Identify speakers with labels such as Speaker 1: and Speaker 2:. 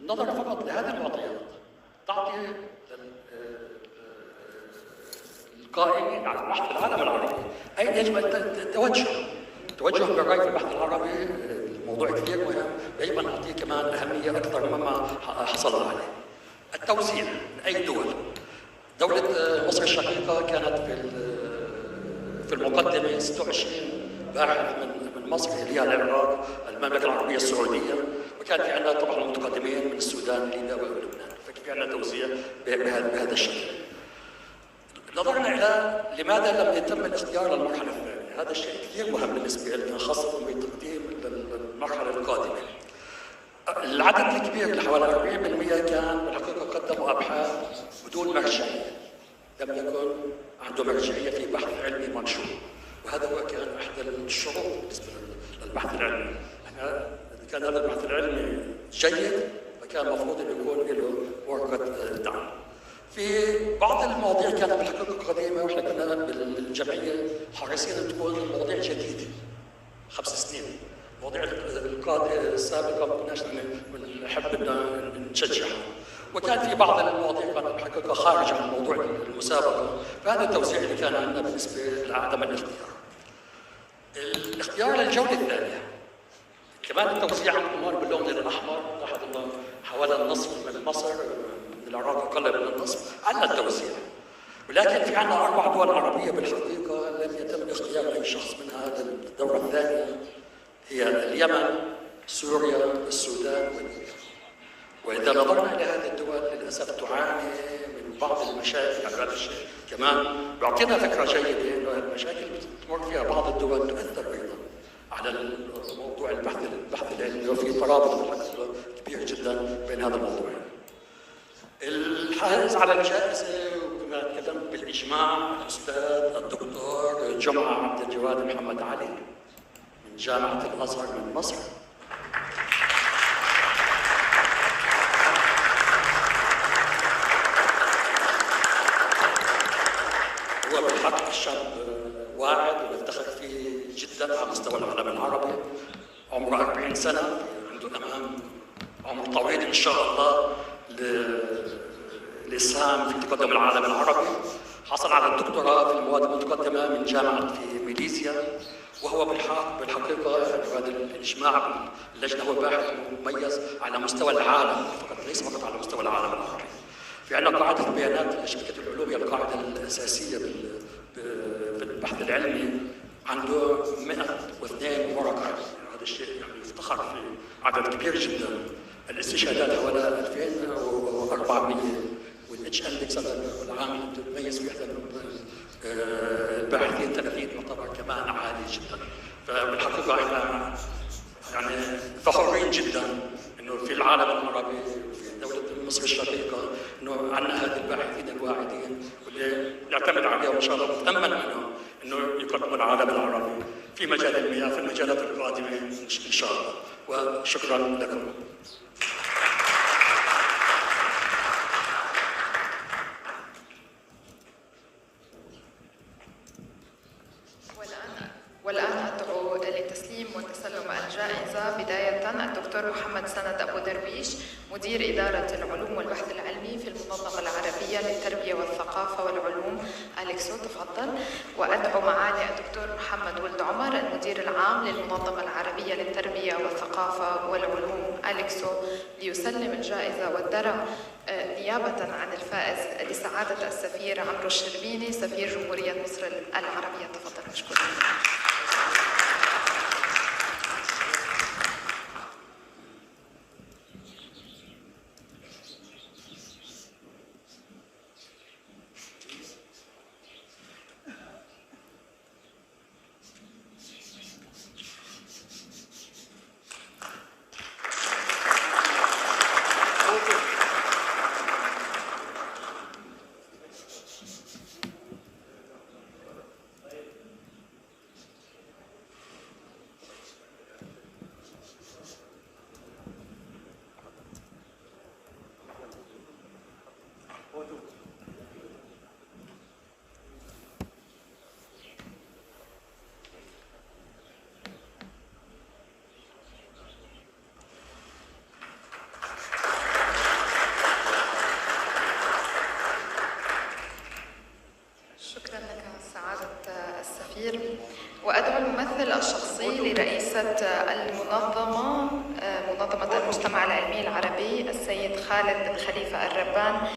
Speaker 1: النظر فقط لهذه المعطيات تعطي القائمين على البحث في العالم العربي اين يجب التوجه. التوجه بالرأي في البحث العربي الموضوع كثير مهم، يجب ان نعطيه كمان اهمية اكثر مما حصلنا عليه. التوزيع لاي دول. دولة مصر الشقيقة كانت في المقدمة 26 باحث من مصر، اللي هي العراق، المملكة العربية السعودية، وكان في عندنا طبعا متقدمين من السودان، ليبيا ولبنان، ففي عندنا توزيع بهذا الشكل. نظرنا الى لماذا لم يتم الاختيار للمرحلة الثانية، هذا الشيء كثير مهم بالنسبة لنا خاصة بتقديم المرحلة القادمة. العدد الكبير اللي حوالي 40% كان بالحقيقة قدموا ابحاث بدون مرجعية، لم يكن عنده مرجعية في بحث علمي منشور، وهذا هو كان احد الشروط بالنسبة للبحث العلمي. احنا اذا كان هذا البحث العلمي جيد فكان المفروض انه يكون له ورقة دعم. في بعض المواضيع كانت بالحقيقة قديمة، واحنا كنا بالجمعيه حريصين ان تكون المواضيع جديدة. 5 سنين. المواضيع السابقة ما كناش نحب ان نشجعها. وكان في بعض المواضيع كانت بالحقيقة خارج عن موضوع المسابقة، فهذا التوزيع اللي كان عندنا بالنسبة لعدم الاختيار. الاختيار للجوله الثانية. كمان التوزيع عندكم هون باللون الاحمر، لاحظ انه حوالي النصف من مصر، من العراق اقل من النصف، عندنا التوزيع. ولكن في عندنا 4 دول عربية بالحقيقة لم يتم اختيار اي شخص منها للدورة الثانية، هي اليمن، سوريا، السودان وليبيا. واذا نظرنا الى هذه الدول للاسف تعاني من بعض المشاكل، يعني هذا الشيء كمان بيعطينا فكرة جيدة انه المشاكل اللي بتمر فيها بعض الدول تؤثر ايضا على الموضوع البحث العلمي، وفي ترابط بالحقيقة كبير جدا بين هذا الموضوع. الحائز على الجائزة وكما تكلمت بالاجماع الاستاذ الدكتور جمعه عبد الجواد محمد علي من جامعه الازهر من مصر. هو بالحق الشاب واعد ونفتخر فيه جدا على مستوى العالم العربي، عمره 40 سنة، عنده امام عمر طويل ان شاء الله للإسهام في تقدم العالم العربي. حصل على الدكتوراه في المواد المتقدمة من جامعة في ماليزيا، وهو بالحقيقة هذا الإجماع باللجنة هو باحث مميز على مستوى العالم فقط، ليس فقط على مستوى العالم العربي. في عندنا قاعدة البيانات لشبكة العلوم، هي القاعدة الأساسية في البحث العلمي، عنده 102 ورقة، هذا الشيء يعني يفتخر فيه، عدد كبير جدا. الاستشهادات حوالي 2400، وال H-index العام اللي بتتميز فيه احدى الباحثين 30 يعتبر كمان عالي جدا. فبالحقيقه احنا يعني فخورين جدا انه في العالم العربي وفي دولة مصر الشقيقة انه عندنا هذه الباحثين الواعدين واللي نعتمد عليهم ان شاء الله، ونتامل منهم انه يقدموا العالم العربي في مجال المياه في المجالات القادمة ان شاء الله. وشكرا لكم.
Speaker 2: والآن أدعو لتسليم وتسلم الجائزة بداية الدكتور محمد سند أبو درويش، مدير إدارة العلوم والبحث العلمي في المنظمة العربية للتربية والثقافة والعلوم أليكسو، تفضل. وأدعو معالي الدكتور محمد ولد عمر، المدير العام للمنظمة العربية للتربية والثقافة والعلوم أليكسو، ليسلم الجائزة والدرع نيابة عن الفائز لسعادة السفير عمرو الشربيني، سفير جمهورية مصر العربية. تفضل مشكورا. سعادة السفير. وأدعو الممثل الشخصي لرئيسة المنظمة، منظمة المجتمع العلمي العربي، السيد خالد بن خليفة الربان.